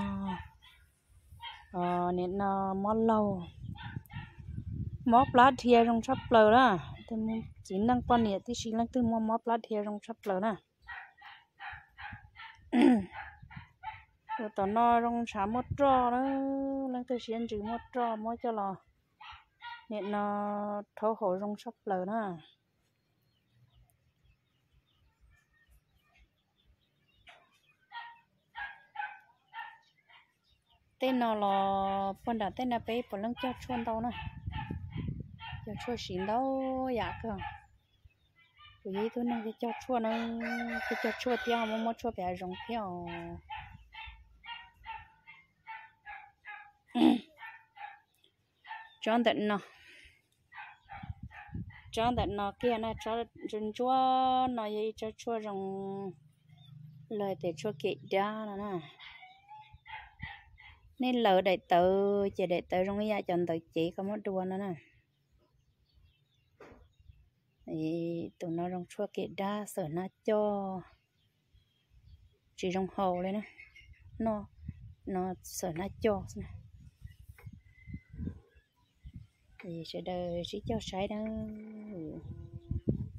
nim no mob laug, mob plab dhia zoo tshaj plaws na. Txiv neej poj niam tib si leej twg muaj mob plab dhia zoo tshaj plaws na. Tus tom no zoo ntshav muaj roj na, leej twg siab ntsws muaj roj muab coj los nim no rhaub haus zoo tshaj plaws na. Tej no los puag nram tej no peb puav leej cog tshuaj ntau na, cog tshuaj siv ntau yam kawg. Kuv yog ib tug neeg thiaj cog tshuaj na, thiaj cog tshuaj thiab muab muab tshuaj pem hav zoov thiab os. Tsob ntawm no, tsob ntawm no kiag na, tsob ntsuab ntsuab no yog ib tsob tshuaj zoo, lawv tias tshuaj kem dab no na. Nej lawv daim tawv ces daim tawv zoo ib yam cov ntawv cev koj muab dua no na. Tus no zoo tshuaj kem dab xawm hnab coj, tsis zoo haus li na, no, no xawm hnab coj xwb na. Sawv daws sib cog saib na,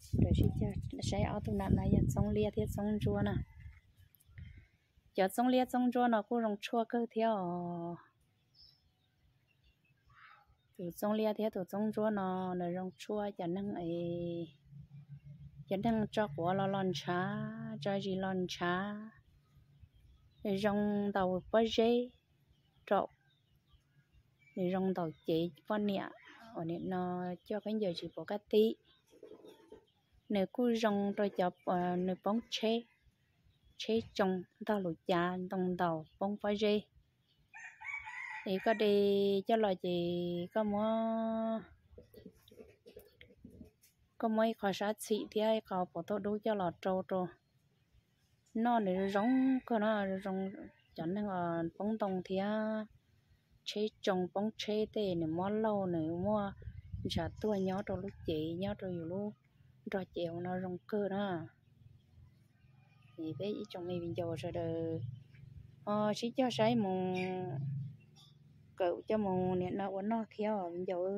sawv daws sib cog saib ob tug na, no yog txoov liab thiab txoov ntsuab na. Cov txoov liab txoov ntsuab no kuj zoo tshuaj kawg thiab os. Tus txoov liab thiab tus txoov ntsuab no nws zoo tshuaj cov neeg, cov neeg tso quav los los ntshav, tso zis los ntshav, zoo ntaus pob zeb rau, nws zoo ntaus cev poj niam uas nim no coj khaub ncaws tsis pov kab tib. Nws kuj zoo rau cov, nws poob tsheb, tsheb tsoo ntog lus cav ntoo ntaus poob pob zeb. Es koj de coj los ces koj muab, koj muab ib qho sab txhim thiab ib qho pov tauj dub coj los rau rau noj, nws zoo kawg no, zoo cov neeg poob ntoo thiab tsheb tsoo poob tsheb tej, nws mob laug nws muaj ntshav tuag nyob rau lub cev nyob rau yus lub nrog cev no zoo kawg na. Es peb ib tsoom me viv ncaus sawv daws ho sib cog saib mus kawm coj mus nim no ua noj thiab viv ncaus.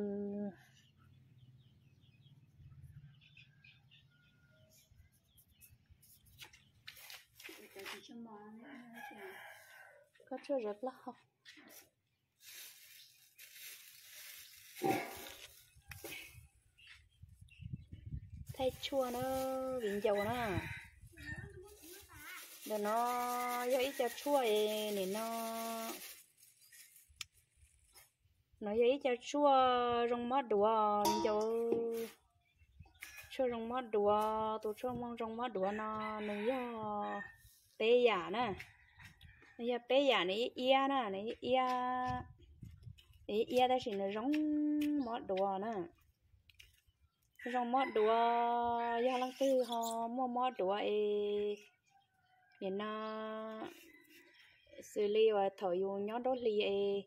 Koj tshuaj zov plaub hau. Thaij tshuaj na, viv ncaus na. Ntawm no yog ib co tshuaj es nim no, no yog ib co tshuaj zoo mob duav viv ncaus. Tshuaj zoo mob duav, tus tshuaj zoo mob duav no nws yog peb yam na. Nws yog peb yam, nws iab iab na, nws iab iab, iab tab sis nws zoo mob duav na. Zoo mob duav, yog leej twg ho muaj mob duav es nim no xws li uas thaum yus nyob nruab hlis es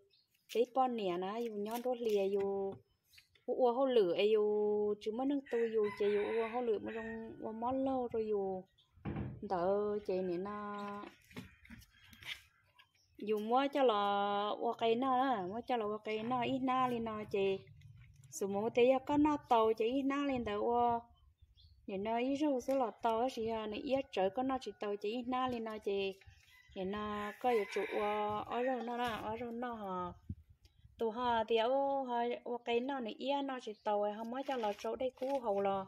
peb poj niam na, yus nyob nruab hlis yus ua ua hauj lwm es yus tsis muaj neeg tu yus ces yus ua hauj lwm mus zoo ua mob laug rau yus ntawd ces nim no yus muab coj los ua qe noj na, muab coj los ua qe noj ib hnab li no ces xus mus tias yog koj noj tau ces ib hnab li ntawd ua nim no ib zaug xwb los tau, tab sis yog nws iab tsawv koj noj tsis tau ces ib hnab li no ces nim no koj yuav tsum ua ob zaug noj na, ob zaug noj ho. Tus ho tias ua qe noj nws iab noj tsis tau ho muab coj los tsau dej kub haus los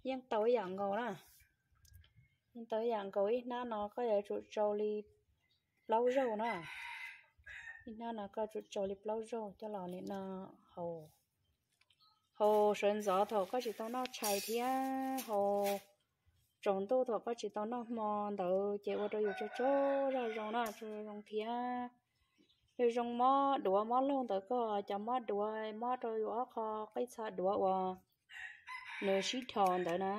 yeej tau ib yam nkaus na. Yeej tau ib yam nkaus, ib hnab no koj yuav tsum tsau li plaub zaug na. Ib hnab no koj tsum tsau li plaub zaug coj los nim no haus sawv ntxov thaum koj tsis tau noj tshais thiab haus tsaus ntuj thaum koj tsis tau noj hmo ntawd ces ua rau yus tsaug tsaug zog zoo na, tsaug zoo thiab. Yus zoo mob duav mob laug ntawd koj cov mob duav mob rau yus ob qho qij txha duav uas nws sib dhos ntawd na.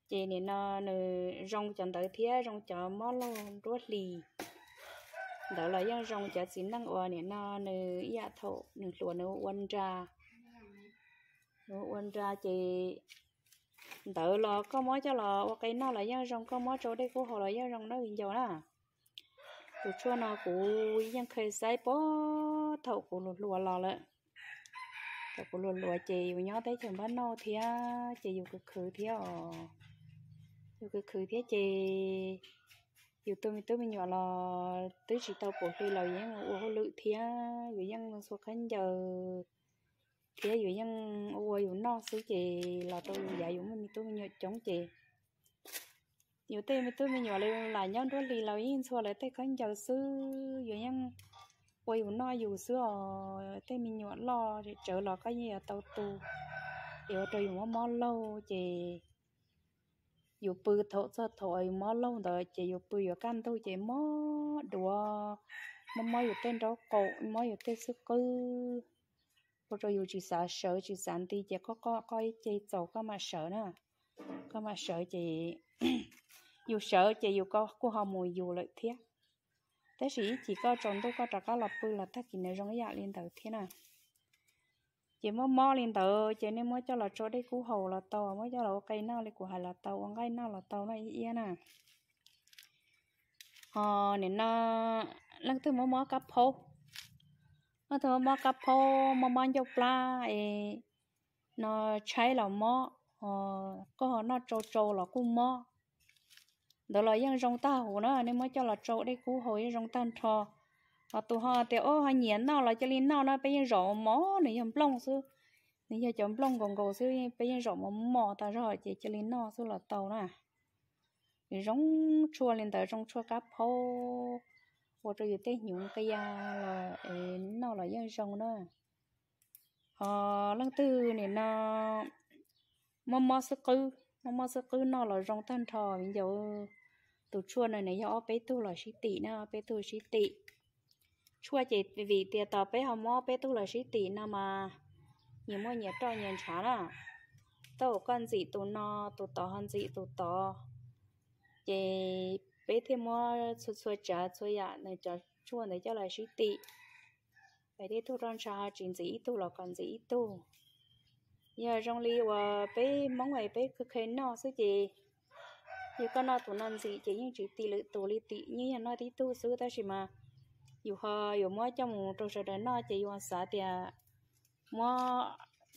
Ces nim no nws zoo cov ntawd thiab zoo cov mob laug nruab hlis ntawd los yeej zoo, cov txiv neej uas nim no nws ib yam thaum nws hluas nws ua nra, nws ua nra ces ntawd los koj muab coj los ua qe noj los yeej zoo, koj muab tsau dej kub haus los yeej zoo na viv ncaus na. Tus tshuaj no kuv yeej kheev xaiv puag thaum kuv hluas hluas los lawm. Thaum kuv hluas hluas ces yus nyob teb chaws npab noj thiab ces yus khwv khwv thiab os. Yus khwv khwv thiab ces yus tus me tub me nyuam los twb tsis tau pum hli los yus yeej ua hauj lwm thiab yus yeej txhua khaub ncaws thiab yus yeej ua yus noj xwb ces los rau yus yav yus muaj me tub me nyuam coob ces yus tej me tub me nyuam li lam nyob nruab hlis los yeej txhua lawv tej khaub ncaws xwb, yus yeej ua yus noj yus xwb os. Tej me nyuam loj tsawv los koj yeej yuav tau tu, es ua rau yus mob mob laug ces yus pw thaum txog thaum yus mob laug ntawd ces yus pw yuav kaj ntug ces mob duav, mob mob yus tej nraub qaum, mob yus tej xub qwb, ua rau yus tsis xav sawv tsis xav nti ces koj qoj qoj ib ce txaus koj mam sawv na. Koj mam sawv ces yus sawv ces yus kuj ho mus yus lawm thiab. Tab sis ib chim koj tsaus ntuj koj rov qab los pw los tag kis nws zoo ib yam li ntawd thiab na. Ces mob mob li ntawd ces nej muab coj los tsau dej kub haus los tau, muab coj los ua qe noj li kuv hais los tau, ua nqaij noj los tau no ib iab na. Ho nim no leej twg mob mob kab phaub, leej twg mob mob kab phaub, mob mob ncauj plab es no tshaib los mob, koj ho noj tsau tsau los kuj mob. Ntawd los yeej zoo tag huv na, nej muab coj los tsau dej kub haus yeej zoo tag nrho. Ho tus ho tias o ho nyiam noj los cia li noj no, peb yeej zom mos mos, nws yog nplooj xwb, nws yog cov nplooj nkaus nkaus xwb, peb yeej zom mos mos tas zog ces cia li noj xwb los tau na. Nws zoo tshuaj li ntawd, zoo tshuaj kab phaub, ua rau yus tej hnyuv nqia los noj los yeej zoo na. Ho leej twg nim no mob mob xwb qwb, mob mob xwb qwb noj los zoo tag nrho viv ncaus. Tus tshuaj no nws yog ob peb tug los sib tim na, ob peb tug sib tim. Tshuaj ces vim tias tos peb ho muab ob peb tug los sib tim no mas nyias muaj nyias roj nyias ntshav na. Thaum koj ntxim tus no, tus tod ho ntxim tus tod, ces peb thiaj muab txhua txhua tsav txhua yam nws cov tshuaj ntawd coj los sib tim. Peb tej tug roj ntsha ho tsis ntxim ib tug los kom ntxim ib tug. Yog zoo li uas peb Hmoob es peb kheev noj xwb ces yog koj noj tus no ntxim ces yeej tsis tim lwm tus li, tim yeej yog noj tib tug xwb, tab sis mas yus ho yuav muab coj mus rau sawv daws noj ces yus xav tias muab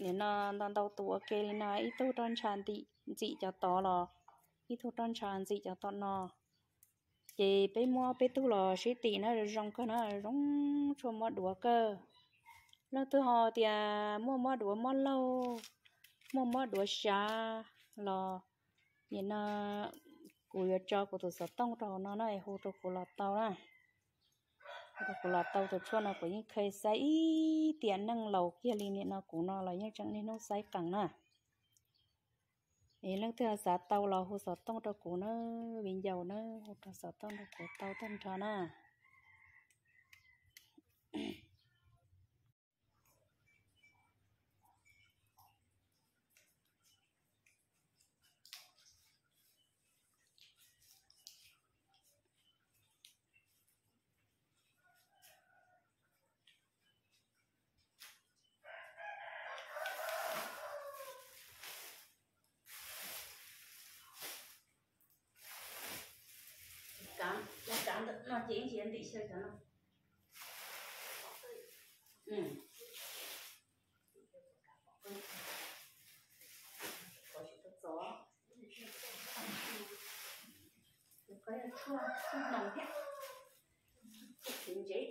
nim no ntau ntau tus ua ke li no, ib tug roj ntsha ntxim cov tod los ib tug roj ntsha ntxim cov tom no. Ces peb muab peb tug los sib tim na, zoo kawg na, zoo tshuaj mob duav kawg. Leej twg ho tias muaj mob duav mob laug, muaj mob duav sav los nim no kuv yuav tso kuv tus xov tooj rau hauv no na, hu rau kuv los tau na. Hu rau kuv los tau, tus tshuaj no kuv yeej kheev xaiv ib tiam neej laus kiag li nim no kuv no los yeej tseem niaj hnub xaiv qees na. Es leej twg xav tau los hu xov tooj rau kuv na, viv ncaus na, hu rau xov tooj rau kuv tau tag nrho na. Ces ib ntsis ntim xyaw cov no. Tshuaj, tshuaj hnoos thiab, tshuaj txiv ntsev.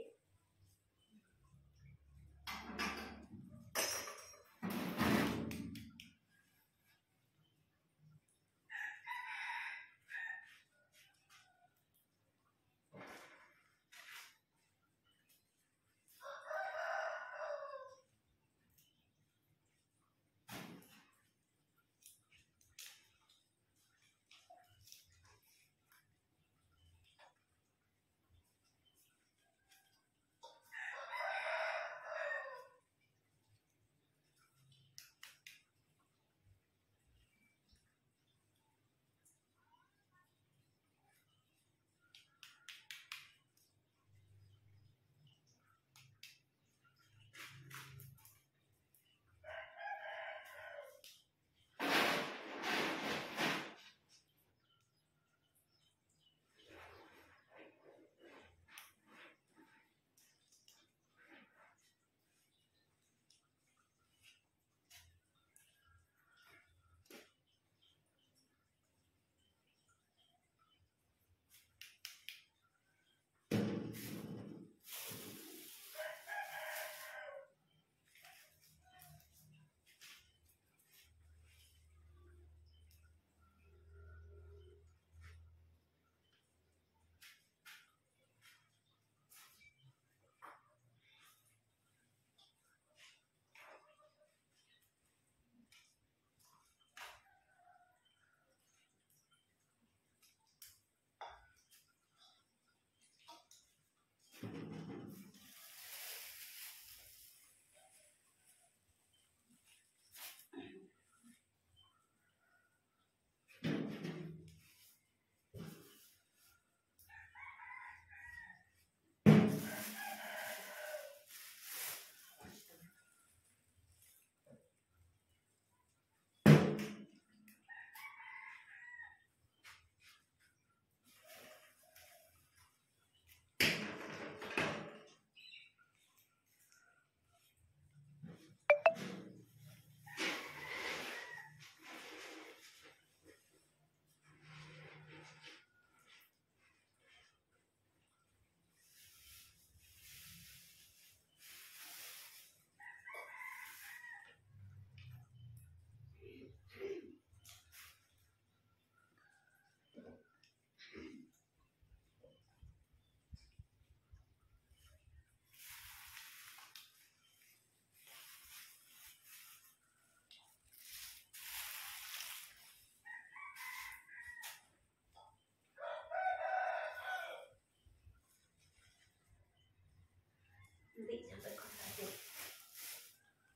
Ntim cov ntawd ko tas ces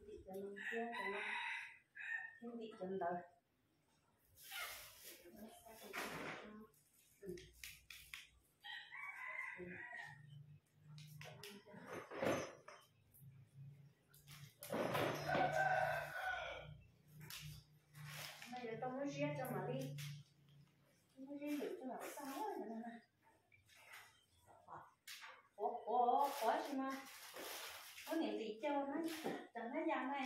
ntim cov no thiab cov no, thiab ntim cov ntawd. No yuav tau muab ziab rau mam li, muab ziab ywm rau mam xaj no na. Qhuav qhuav qhuav tsis mas muab niam ntim cau na, cov hnab yas na.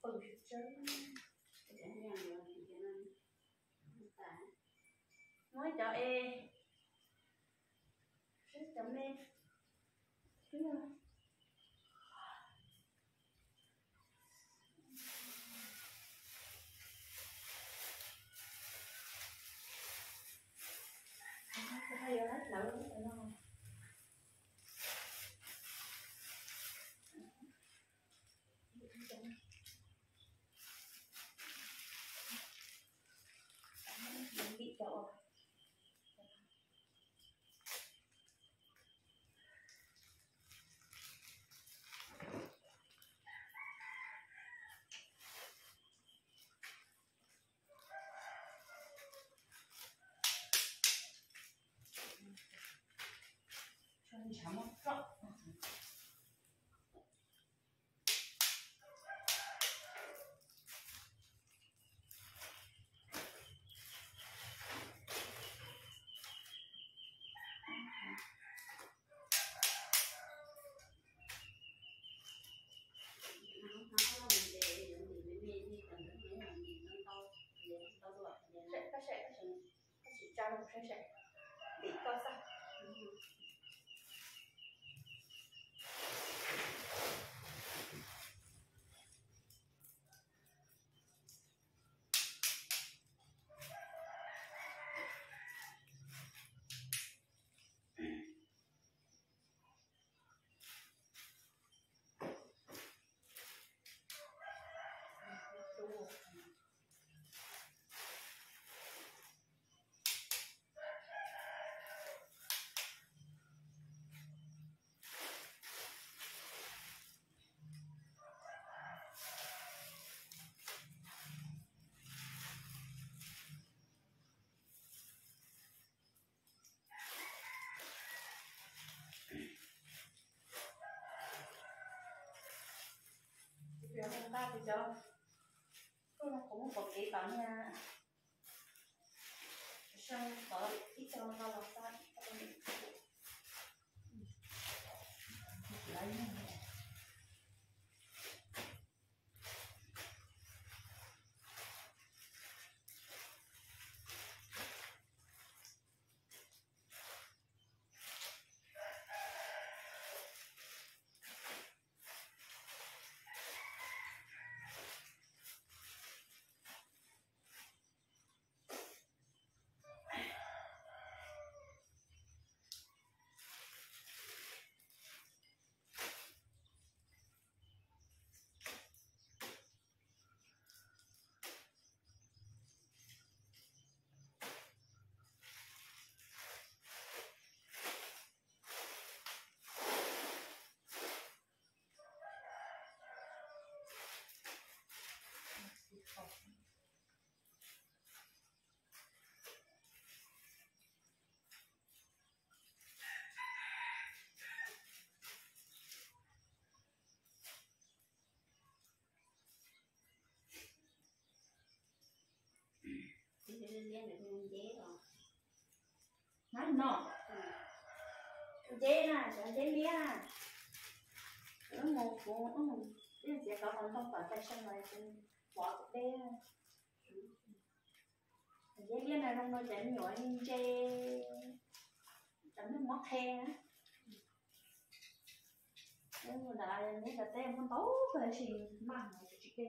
Pw tsawg. Muab cov es, cov me. Saib, tim koj xwb. Kuv muab pom kev tom niag sab tod ib co no los tau. Hnab no, nceb na, cov nceb liab na, wb mus kuv wb mus ib txiav cov qos ntoo tom tais seej los pov kuv deb. Nceb liab no zoo rau cov me nyuam ntse, cov neeg mob qhe na. Neb cov teb muaj ntau kawg tab sis maj tsis tsis ke.